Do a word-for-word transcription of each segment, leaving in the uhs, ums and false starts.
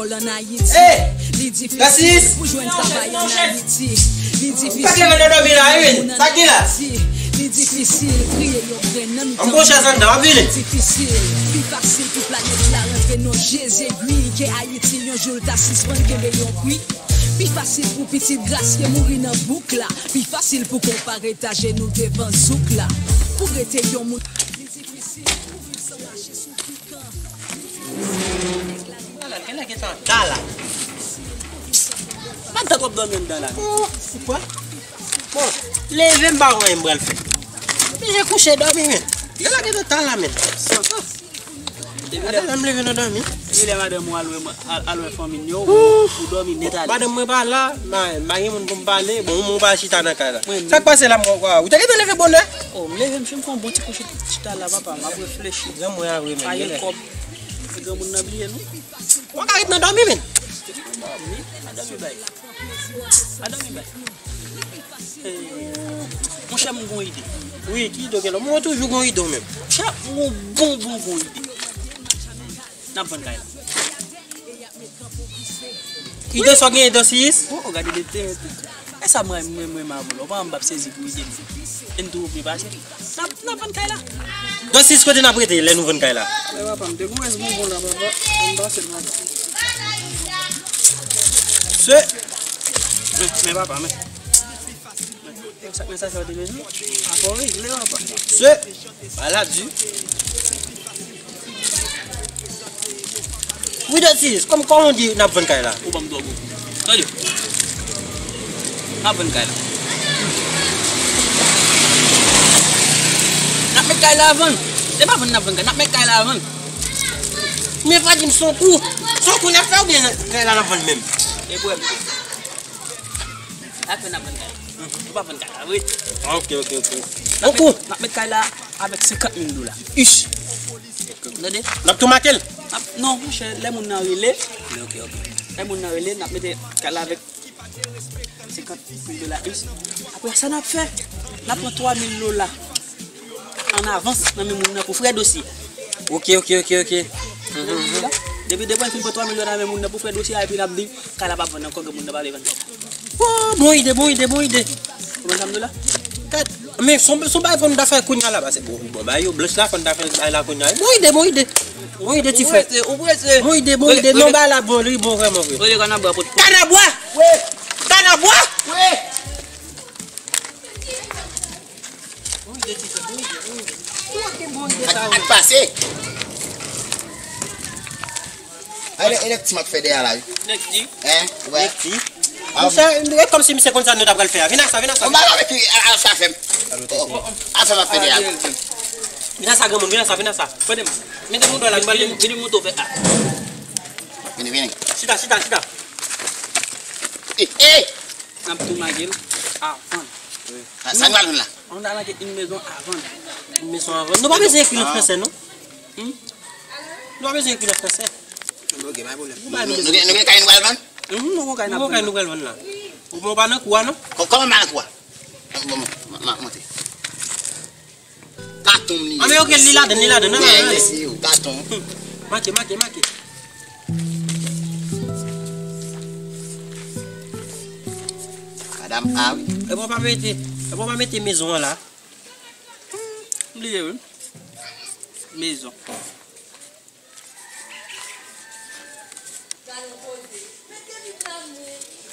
An Ayiti, li difisil pou jwenn travay an Ayiti. Li difisil pou moun an Ayiti. Li difisil kriye yon grenn nan mitan. Li difisil, pi fasil pou planèt la rantre nan je zegwi ke Ayiti yon jou l ta sispann kenbe yon kwi. Pi fasil pou pitit grasye mouri nan bouk la. Pi fasil pou konpare ta jenou devan zouk la. Pou rete yon moun, li difisil pou viv san mache sou pikan. Ala, gen lè gen tan ta la. Pa t twòp dòmi anndan la. Oh, poukwa? Bon, leve m pa wè m pral fè. Oblije kouche dòmi men. Gen lè gen tan ta la men. Sa, sa. Depi lè m leve nan dòmi. Depi lè madanm ou al wè, al, al wè fanmi n yo, ou, ou dòmi nèt ale. Madanm mwen pa la, m pa, m pa gen moun pou m pale. Bon, ou pa chita nan kay la. Sa k pase la, m kwè ou te gentan leve bonè. Oh, m leve, m fè m fè yon bon ti kouche, chita la, papa, m ap reflechi. Granmoun an vre, men. Pa gen kòb. Granmoun nan bliye nou. Ou ka ret nan dòmi, men. Dòmi, pa dòmi bay. Pa dòmi bay. Eh, monchè, m gon ide. Wi, ki ide w gen la? Mwen toujou gon ide w menm. Monchè, m gon bon, bon, bon ide. N ap vann kay la. Ide sa w genyen, Dansis? Oh, oh, gade de teren tou. E sa mwen, mwen, mwen, m ap, ou pa m p ap sezi pou ide m. E n tou oblije pase. N ap, n ap vann kay la. Dansis, kote n ap rete lè nou vann kay la? Mwen papa, m te gon rès bonbon la, papa. Ann pase l, papa. Se. Men, men papa, men. Sa k nan sa sa w te bezwen? Afè w regle, papa. Se. Ala di. Wi, Dansis, kòm, kòman w di n ap vann kay la? Ou ban m dwa gou. Tande. N ap vann kay la. N ap met kay la a vann. Se pa vann n ap vann kay, n ap met kay la a vann. Men pa di m se yon kou. Se yon kou n ap fè oubyen kay la n ap vann menm? E pwoblèm. Apre n ap vann kay la. Nou pa vann kay la vre. Ah, ok, ok, ok. N ap met, n ap met kay la avèk senkant mil dola. Ish. Tande? N ap tou make l? N ap, non, monchè, lè moun nan rele. Ok, ok. Lè moun nan rele, n ap mete kay la avèk senkant mil dola ish. Apre sa n ap fè? N ap pran twa mil dola an avans nan men moun nan pou frè dosye. Ok, ok, ok, ok. Depi, depi n fin pran twa mil dola nan men moun nan pou frè dosye a, epi n ap di, kay la p ap vann ankò, gen moun nan pa vle vann kay la. Oh, bon ide, bon ide, bon ide. Ou konprann sa m di w la? Gad, men se yon, se yon bagay fò n ta fè kounye a la, paske bon, bon, bagay yo blanch la, fò n ta fè bagay la kounye a. Bon ide, bon ide. Bon ide, ti frè. Ou prese, ou prese. Bon ide, bon ide. Non, bagay la bon, li bon vrèman vre. Rele Kanabwa pou. Kanabwa! Wi! Kanabwa! Wi! Bon ide, ti frè, bon ide, bon ide. Ou wè ki bon ide sa yo. Ak pase. Elèk ti m ap fè dèyè la, wi. Elèk ti. Hein? Wè. Elèk ti. Monchè, e kòmsi misye konn sa nou ta pral fè a. Vin ak sa, vin ak sa. Bon, ba, avèk li, a, a, sa fè m. Oh, oh, oh. A, sa m ap fè dèyè la. Vin ak sa, granmoun, vin ak sa, vin ak sa. Mete m, mete m dwa la, vin, vin, vin, vin, moto fè a. Vini, vini. Chita, chita, chita. Eh, eh! N ap tou make l avan. Sa, sa nou al jwenn la? Ann al make yon mezon avan. Yon mezon avan. Nou pa bezwen ekri l an fransè, non? Hmm? Nou pa bezwen ekri l an fransè. Ok, pa gen pwoblèm. Nou pa bezwen. Nou gen, nou gen kay nou pral vann? Mhm, nou gen kay n ap vann la. Nou gen kay nou pral vann la. Ou bon, pa nan kou a, non? Kò-, kòman pa nan kou a? Bon, bon, m, m ap monte. Katon m li ye. Ah, men ok, li ladann, li ladann. Nan, nan, nan. Katon. Hmm. Make, make, make. Madanm A, wi. Epi w pa mete, epi w pa mete mezon an la. Hmm, m bliye, wi. Mezon.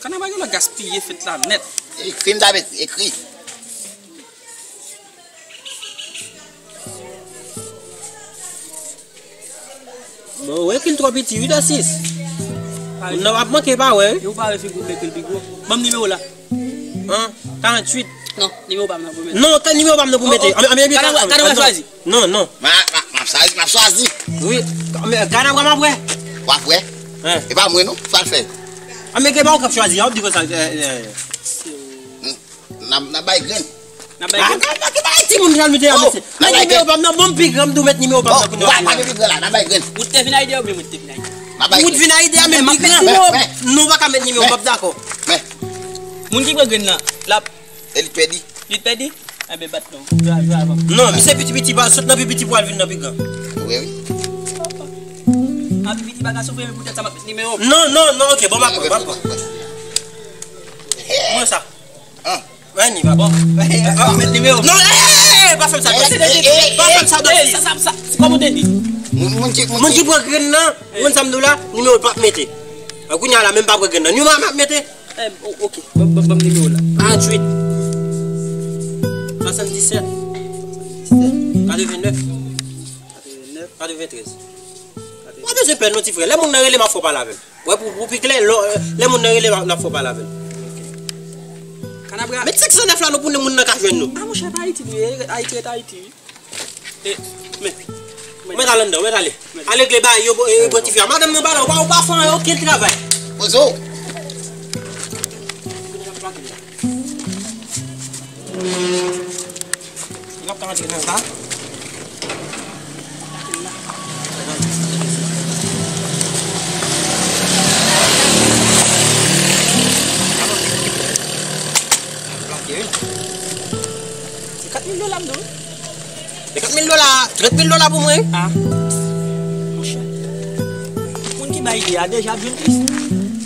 Kanabwa gen lè gaspiye fèt la nèt. Ekri m ta mete, ekri. Bon, ou ekri l twò piti, wi, Dasis. Moun nan ap manke pa wè, wi. E ou pa wè figi w bèk li pi gwo. Ban m nimewo la. An, karanntuit. Non, nimewo pa m nan pou mete. Non, ka nimewo pa m nan pou mete. Oh, oh. An, an, an, Kanabwa, an, Kanabwa an, chwazi. Non, non. Ma, ma, m ap chwazi, m ap chwazi. Wi, men Kanabwa m ap wè. W ap wè? Hein. E pa mwen non, sa l fè. An, men gen pa w k ap chwazi, w ap di konsa, eh, eh. Hmm. N ap, n ap bay grenn. N ap bay grenn. Ah, ki bagay timoun pral mete a, mesye. N ap bay grenn. Nimewo pa m nan, bon, m pi gran, m tou met nimewo pa m nan pou nou. Bon, pa gen pi gran la, n ap bay grenn. Ou te vin Ayiti oubyen mwen te vin Ayiti? N ap bay grenn. Ou te vin Ayiti a, men m ap met nimewo. Non, ou pa ka met nimewo, m p ap dakò. Men. Moun ki pran grenn nan, l ap. E li pèdi. Li pèdi? Enben, bat non. Jwe a, jwe avan. Non, misye piti piti, pa sot nan pi piti pou al vin nan pi gran. Wi, wi. Piti bagay, si w vle poutèt sa, m ap met nimewo. Non, non, non, ok, bon, m ap pran, m ap pran. Mwen sa. Ah. Mwen ni, m ap pran. M ap met nimewo. Non, eh, eh, eh, pa fè m sa, eh, eh, eh, pa fè m sa, eh, Dosis. Sa, sa, sa, kòman w te di? Moun, moun ki, moun ki pran grenn nan, moun sa m di w la, nimewo l p ap mete. Kounye a la, menm pa pran grenn nan. Nimewo a m ap mete. Eh, o-, ok. Ban, ban, ban m nimewo la. Karant uit. Swasanndisèt. Katrevennèf. Katrevennèf. Katreventrèz. Ou pa bezwen pè non, ti frè. Lè moun nan rele m, ap fè w pale avè l. Wè, pou, pou pi klè, lò, lè moun nan rele m, ap fè w pale avè l. Kanabra. Met senk san nèf la non, pou moun nan ka jwenn nou. Ah, monchè, pa Ayiti nou ye. Ayiti ret Ayiti, wi. E, men, men al anndan, men ale. Ale regle bagay yo, e, bò ti fi a. Madanm nan pa la, ou pa, ou pa fè anyen, okenn travay. Poze w. Li p ap ka rantre nan sa. Blòke, wi. Se kat mil dola m dwe wi. Senkant mil dola, trant mil dola pou mwen. Ah. Monchè. Moun ki bay ide a deja ap jwenn plis.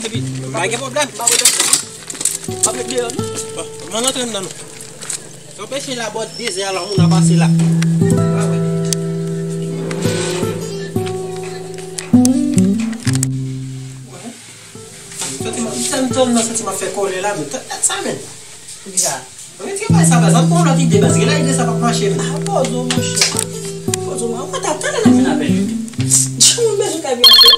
Epi, pa gen pwoblèm. Pa gen pwoblèm. Pa met deyò, non. Bon, mwen antre anndan non. Anpeche la bò dezè a la, moun ap pase la. Pa wè. Santi m, santi m nan, santi m ap fè kòlè la, men tèt sa, men. Pou ki sa? Mwen di bay sa baz, an pran lòt ide baz. Gen lè ide sa p ap mache men. Ah, poze w, monchè. Poze w, mwen kontan talè nan vin avè l. Jan mwen bezwen kay vin achte.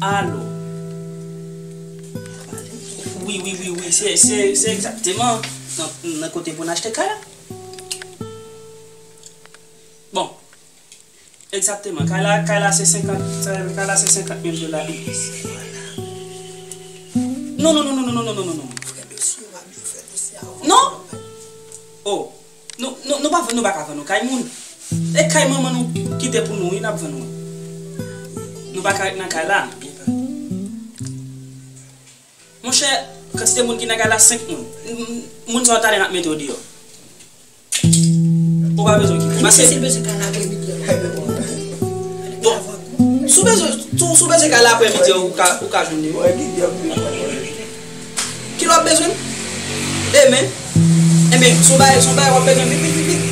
Alo. Wi, wi, wi, wi, se, se, se egzakteman nan, nan kote pou n achte kay la. Bon, egzakteman. Kay la, kay la se senkant, kay la se senkant mil dola. Non, non, non, non, non, non, non, non, non. Non? Oh, nou, nou, nou pa, nou pa ka vann yon kay moun. E kay manman nou kite pou nou, wi, n ap vann wi. Nou pa ka ret nan kay la. Monchè, kantite moun ki nan kay la, senk moun. M, m, moun sa yo talè n ap mete yo deyò. Ou pa bezwen kite. Paske si l bezwen kay la aprè midi an. Bon, si w bezwen, si w, si w bezwen kay la aprè midi an, ou ka, ou ka jwenn li wi. Kilè w ap bezwen? Demen. Enben, si w bay, si w bay, w ap bezwen vit, vit, vit, vit.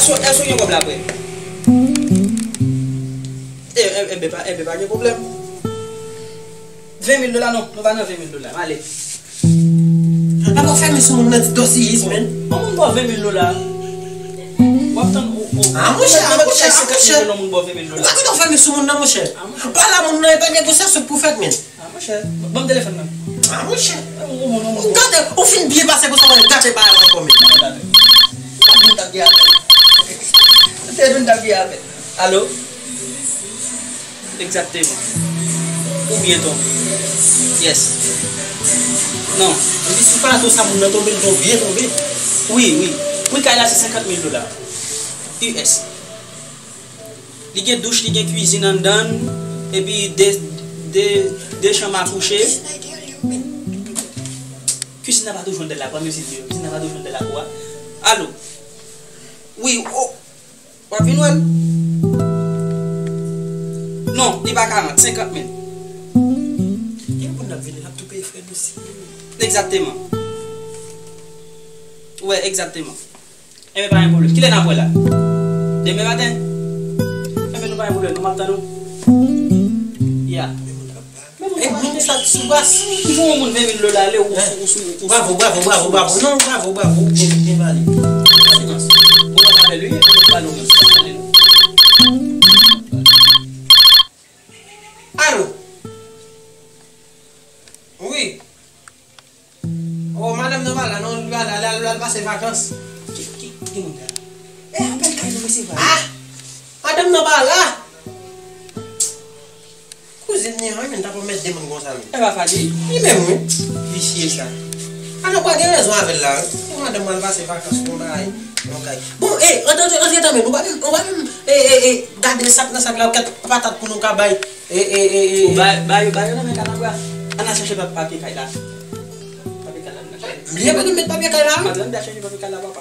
Èske, èske w gen kòb la prè? E, e, enben, pa, enben, pa gen pwoblèm. Ven mil dola non, nou pa nan ven mil dola, m ale. Al pa fèmen sou moun nan, ti dosiyis, men. Yon moun ba w ven mil dola. W ap tann ou, ou. Ah, monchè, ah, monchè, ah, monchè. Yon moun ba w ven mil dola. Ou pa kontan fèmen sou moun nan, monchè. Ah, monchè. Pa la moun nan, e pa negosyasyon pou fèt, men. Ah, monchè, ban m telefòn nan. Ah, monchè. Ou, ou, ou, ou. Ou gate, ou fin byen pase konsa, w al gate bagay la ankò, men. Ou pa konn tap gen apèl. Se nou tap gen apèl. Alo? Egzakteman. Ou byen tonbe. Yes. Non. Ou di sou plato sa moun nan tonbe, l tonbe, byen tonbe. Wi, wi. Wi, kay la se senkant mil dola. U S. Li gen douch, li gen kwizin anndan l, epi de, de, de chanm a kouche. Kwizin nan pa toujou anndan lakou a, mesye, kwizin nan pa toujou anndan lakou a. Alo. Wi, o. W ap vin wè l? Non, li pa karant, senkant mil. Gen moun n ap vini, l ap tou peye frè dosye. Egzakteman. Wi, egzakteman. Enben, pa gen pwoblèm. Kilè n ap wè la? Demen maten? Enben, nou pa gen pwoblèm, nou m ap tann ou. Ya. Men moun sa sou bas. Ki fè yon moun ven mil dola ale ou, ou, ou sou, ou sou. Bravo, bravo, bravo, bravo. Non, bravo, bravo. Byen, byen pale. Silans. Ou nan apèl, wi, ou nan pale ou menm. Alo? Wi. Oh, madanm nan pa la, non, li pa la, li al, li al pase vakans. Ki, ki, ki moun sa? E apèl kay nou resevwa. Ah! Madanm nan pa la! Kouzin li an, wi, men ta pwomèt de moun konsa, men. E pa Fadi? Li menm, wi. Visye sa. A non, pa gen rezon avè l la, wi. Pou madanm mwen al pase vakans, pou bagay, yon kay. Bon, e, antre, antre, antre, tanmen, nou pa menm, nou pa menm, e, e, e, gade sa k nan sak la, kèk patat pou nou ka bay. E, e, e, e. Ba, ba yo, ba yo nan men Kanabra. Ann al chèche pa-, papye kay la. Papye kay la, ann al chèche. Bliye pa nou met papye kay la? Ann al chèche papye kay la, papa.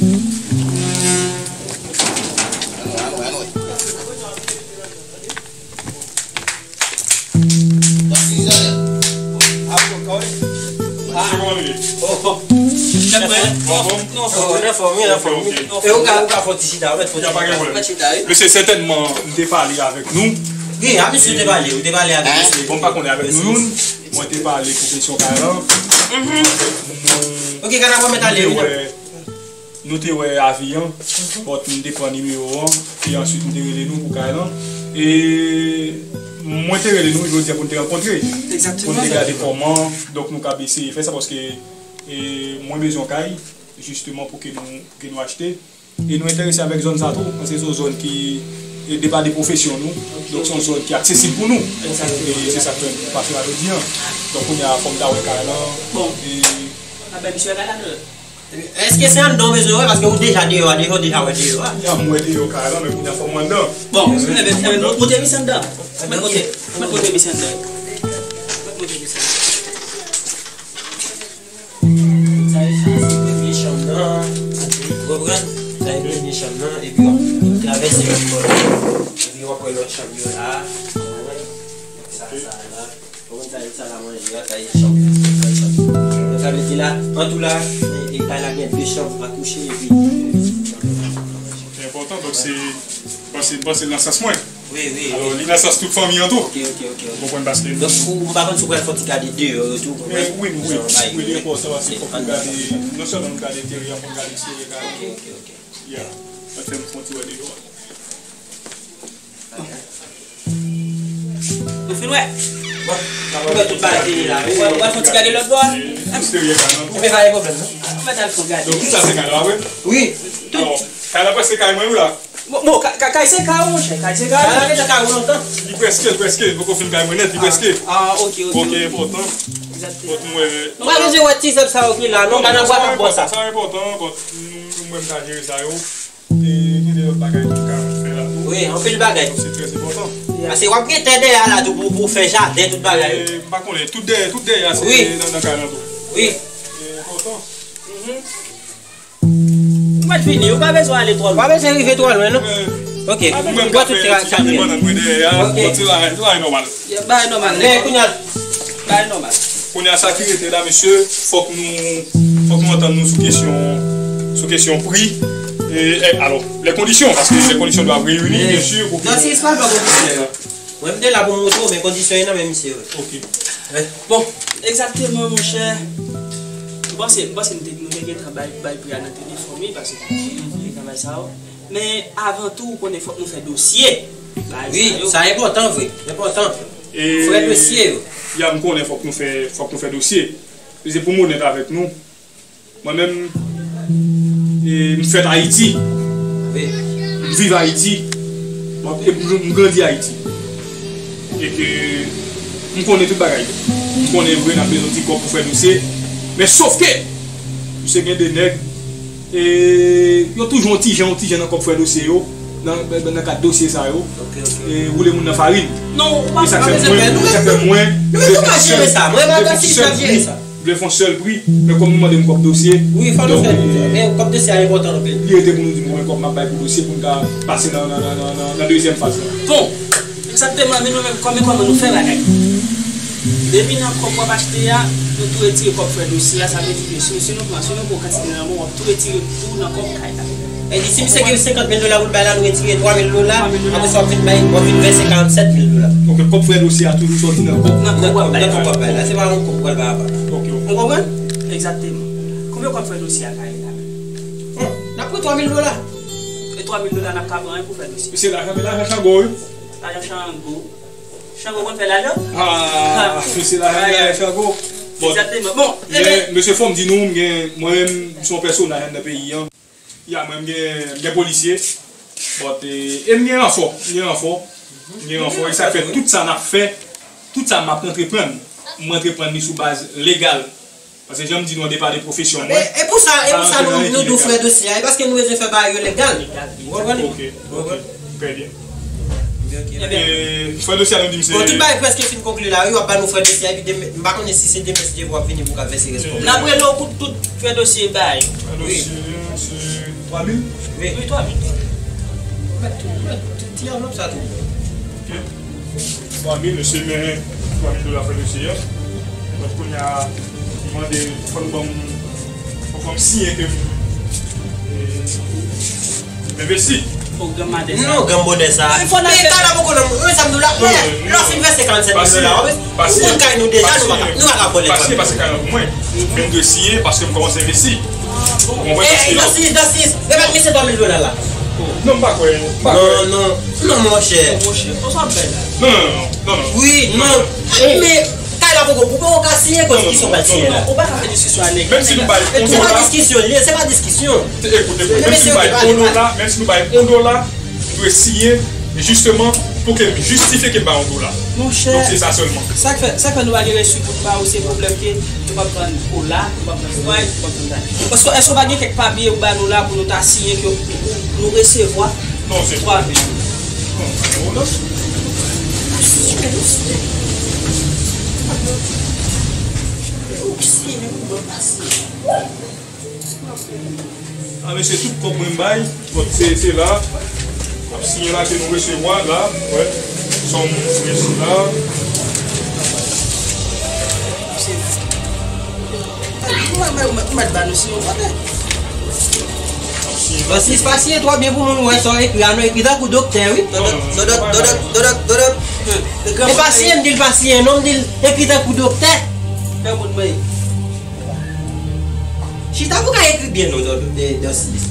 Mesye, kòman nou ye? Non, anfòm, non, anfòm, wi, anfòm. Ok, ok. E ou ka, ou ka fè yon ti chita, ou mèt fè yon ti chita, wi. Mesye, sètènman, m te pale avèk nou. Wi, a mesye te pale, ou te pale avèk mesye. Bon, m pa konnen avèk nou youn, mwen te pale pou kesyon kay lan. Ok, kay lan mwen mèt ale, wi. Nou te wè avi an, but m te pran nimewo an, e answit m te rele nou pou kay lan. E mwen te rele nou jodi a pou n te rankontre, pou n te gade kòman, donk, nou kab eseye fè sa, paske, e, mwen bezwen yon kay, jisteman, pou ke nou, pou ke nou achte. E nou enterese avèk zòn sa tou, paske se yon zòn ki, e, depann de pwofesyon nou, donk se yon zòn ki aksesib pou nou. E se sa k fè n pase la jodi a. Donk, kounye a, fò m ta wè kay lan. Bon. E, a, ben, misye kay la, non? Èske se anndan w bezwen wè? Paske ou deja deyò a, deja, ou deja wè deyò a. Ya, m wè deyò kay lan, men kounye a fò m wè anndan. Bon, enben, enben, monte misye anndan. Mèt monte, mèt monte misye anndan. Mèt monte misye anndan. Sa e, sa se premye chanm nan, ou konprann? Sa e premye chanm nan, epi w ap travèse yon pòt. Epi w ap wè lòt chanm yo la, ou konprann? Sa, sa la. Ou konn sa, sa la manje a, sa e chanm, sa e chanm. Donk, sa vle di la, an tou la, e, e kay la gen de chanm a kouche, epi, e, se enpòtan, donk se, m panse, m panse l nan sans mwen. Wi, wi, wi. Alò, li nan sans tout fanmi an tou. Ok, ok, ok, ok. Ou konprann, paske nou... Donk, ou, m pa konn si w pral fè yon ti gade deyò yo tou, ou konprann? Wi, wi, wi, li enpòtan, paske fòk nou gade, non sèlman nou gade enteryè, fòk nou gade eksteryè kay la tou. Ok, ok, ok. Ya, sa fè m fè yon ti wè deyò a. Nou fin wè. Bon, ou wè tout bagay ki la. Ou wè, ou wè fon ti gade lòt bò a? Eksteryè kay lan. Ou pa gen pwoblèm, non? Ou mèt al fon gade. Donk, kisa se kay la, wi? Wi. Alò, kay la prèske kay mwen, wi, la. Bon, bon, ka-, ka-, kay se kay ou, monchè. Kay se kay ou. Kay la gentan kay ou lontan. Li prèske, li prèske. Li poko fin kay mwen nèt, li prèske. Ah, ok, ok, ok. Enpòtan. Egzakteman. Fòk mwen... Nou pa bezwen wè ti zèb sa yo ki la, non, pa nan bwat an bò sa. Sa enpòtan, but, mm, mwen, m ka jere sa yo. E gen de lòt bagay tou m ka fè la tou. Wi, anpil bagay. Donk, se trè enpòtan. Paske w ap gen tè dèyè a la tou pou, pou fè jaden, tout bagay yo. E, m pa konnen, tout dèyè, tout dèyè a se nan, nan kay lan tou. Wi. E, enpòtan. Ou mèt vini, ou pa bezwen ale twò lwen. Ou pa bezwen rive twò lwen, non. Ok. Ou menm ka fè ti gade bannann mwen dèyè a. Ok. Bon, se bagay, se bagay nòmal. Bagay nòmal. Men kounye a, bagay nòmal. Kounye a, sa ki rete la, mesye, fòk nou, fòk nou antann nou sou kesyon, sou kesyon pri. E, e, alò, les conditions, paske les conditions doivent réunir, bien sûr, pou... Non, se pa kondisyon. Mwen, m te la pou m montre w, men kondisyon yo nan men misye yo. Ok. Bon, egzakteman, monchè. M panse, m panse nou te, nou te gentan bay, bay pri a nan telefòn, wi, paske nou te travay sa yo. Men avan tou, ou konnen fòk nou fè dosye. Bagay sa yo. Wi, sa enpòtan vre. Enpòtan. E frè dosye yo. Ya, m konnen fòk nou fè, fòk nou fè dosye. Se pou m onèt avèk nou. Mwen menm, e, m fèt Ayiti. Wi. M viv Ayiti. Bon, e m, m grandi Ayiti. E ke m konnen tout bagay. M konnen vre n ap bezwen ti kòb pou fè dosye. Men sof ke, misye gen de nèg, e, yo toujou yon ti jan, yon ti jan nan kòb fè dosye yo, nan, nan, nan kad dosye sa yo. Ok, ok. E woule moun nan farin. Non, ou pa, e sa k fè mwen, sa k fè mwen, nou mete kòb nan jere sa. Mwen pa si m ap jere sa. M vle fè yon sèl pri, men kòm nou mande m kòb dosye, wi, fò nou fè, e, men kòb dosye a enpòtan anpil. Li rete pou nou di m konbyen kòb m ap bay pou dosye pou n ka pase nan, nan, nan, nan, nan, nan dezyèm faz la. Bon, egzakteman, men nou menm, kòman, kòman nou fè bagay? Depi nan kòb w ap achte a, nou tou retire kòb frè dosye a, sa vle di ke si, si nou pran, si nou pran kantite nan men w, w ap tou retire tou nan kòb kay la. E di, si misye gen senkant mil dola pou l bay la, nou retire twa mil dola, apre sa w ap vin bay, w ap vin vèse karannsèt mil dola. Ok, kòb frè dosye a toujou sòti nan kòb. Nan kòb w ap bay la. Nan kòb w ap bay la. Se pa yon kòb w pral bay apa. Ok, ok. Ou konprann? Egzakteman. Konbyen kòb frè dosye a ka ye la menm? Bon, n ap pran twa mil dola. E twa mil dola n ap ka pran pou fè dosye. Mesye, lajan, men lajan Chango, wi. Lajan Chango. Chango konn fè lajan? Ah, mesye, lajan, lajan Chango. Bon, egzakteman. Bon, men, ebyen, mesye, fò m di nou, m gen, mwen menm, m se yon pèsonaj anndan peyi a. Ya, mwen, m gen, m gen polisye. But, e, e m gen ranfò. M gen ranfò. M gen ranfò. E sa fè tout sa n ap fè, tout sa m ap antreprann, m antreprann li sou baz legal. Paske jan m di nou an depa de pwofesyon mwen, e, e pou sa, e pou sa nou, nou di w frè dosye a, e paske nou bezwen fè bagay yo legal. Ou konprann? Ok, ok. Trè byen. Ok, ok. E, frè dosye a nou di m se. Bon, tout bagay prèske fin konkli la, wi, w ap ba nou frè dosye a, epi demen, m pa konnen si se demen si Dye vle w ap vini pou w ka vèse rès kòb la. N ap rele w pou tout frè dosye bay. Frè dosye, se twa mil? Wi. Wi, twa mil. Mèt tou, mèt ti anvlòp sa tou. Ok. Twa mil, mesye, men twa mil dola frè dosye a. Donk, kounye a, li mande, fò nou ban m, fò, fò m siyen ke m, e, m envesti. Fò granmadè sa. Non, granmadè sa. Men fò n ap fè kay la poko nan mwen, sa m di w la. Lè w fin vèse karannsèt mil dola, w konn kay nou deja, nou pa ka, nou pa ka vòlè. Pa siyen, paske kay la pou mwen. Men m dwe siyen paske m kòmanse envesti. Ou konprann? Paske, Dasis, Dasis, remèt misye twa mil dola la. Non, m pa kwè, m pa kwè. Non, non, non, monchè. Non, non, non, non, non. Wi, non. Men, kay la poko, ou poko ka siyen, konn ki sa w pral siyen la. Ou pa ka fè diskisyon ak nèg. Menm si nou bay yon dola. Se pa diskisyon, li, se pa diskisyon. Ekoute, menm si nou bay yon dola, menm si nou bay yon dola, nou dwe siyen, jisteman, pou ke m jistifye ke m bay yon dola. Monchè, donk, se sa sèlman. Sa k fè, sa k fè nou pa gen resi pou n ba ou, se pwoblèm ke nou p ap vann kola, nou p ap vann fway, nou p ap vann sa. Paske, èske w pa gen kèk papye ou ba nou la pou nou ta siyen ke nou resevwa? Non, se twa mil. Non, pa gen pwoblèm. A, mesye, tout kòb mwen m bay, bon, se, se la. Ap siyen la ke nou resevwa, la, wè. Sòm resi la. Ou mèt, ou mèt, ou mèt ba nou si nou konnen. Ap siyen la. Dasis, pa siyen twò byen pou moun wè sa w ekri a, non, ekri tankou doktè, wi. Dodot, dodot, dodot, dodot, dodot. E pa siyen, m di l pa siyen, non, m di l ekri tankou doktè. Fè moun mwen. Chita pou ka ekri byen non, Dòdò, e, Dasis.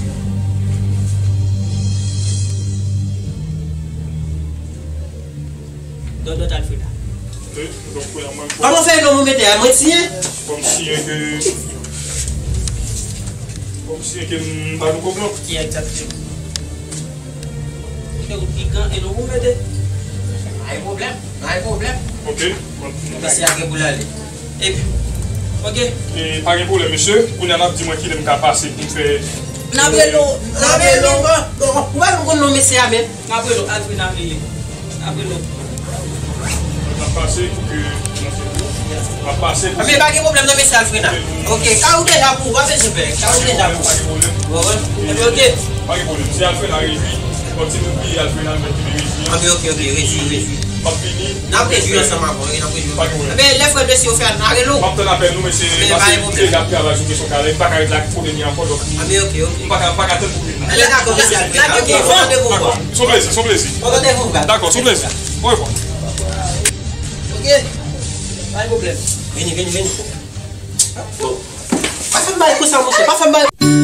Dòdò Alfreda. Kòman fè non mwen mete a, mwen siyen? Kòm siyen ke, kòm siyen ke m pa nou kòb lan. Ki egzakteman? Ou fè ou pikan e non mwen mete. Pa gen pwoblèm, pa gen pwoblèm. Ok. Mesye a gen pou l ale. Epi, ok. E, pa gen pwoblèm, mesye. Kounye a n ap di mwen kilè m ka pase pou m fè. N ap rele w, n ap rele w. Bon, bon, ou pa menm konn non mesye a menm. N ap rele w, Alfreda, n ap rele w. N ap rele w. N ap pase pou ke, n ap pase pou. Men pa gen pwoblèm non, mesye Alfreda. Ok, ka ou deja pou ou, pa bezwen pè. Ka ou deja pou ou. Pa gen pwoblèm. Bon, bon. Epi, ok. Pa gen pwoblèm. Si Alfreda rejwi, bon, si nou bliye Alfreda, nou mèt rejwi. Ok, ok, ok, rejwi, rejwi. M ap vini. N ap rejwi ansanm avè w, wi, n ap rejwi. Pa gen pwoblèm. Ebyen, lè frè mesye yo fè a, n a rele w. M ap tann apèl nou, mesye, paske m deja ap travay sou kesyon kay la, m pa ka ret la pou dènye ankò, donk. A, men ok, ok. M pa ka, m pa ka tann pou vin la. Ebyen, dakò, mesye Alfreda. Ok, bon, randevou. Dakò, se yon plezi, se yon plezi. Bon, randevou, bab. Dakò, se yon plezi. Orevwa. Ok. Pa gen pwoblèm. Vini, vini, vini. Bon. Pa fè m bagay konsa, monchè, pa fè m bagay.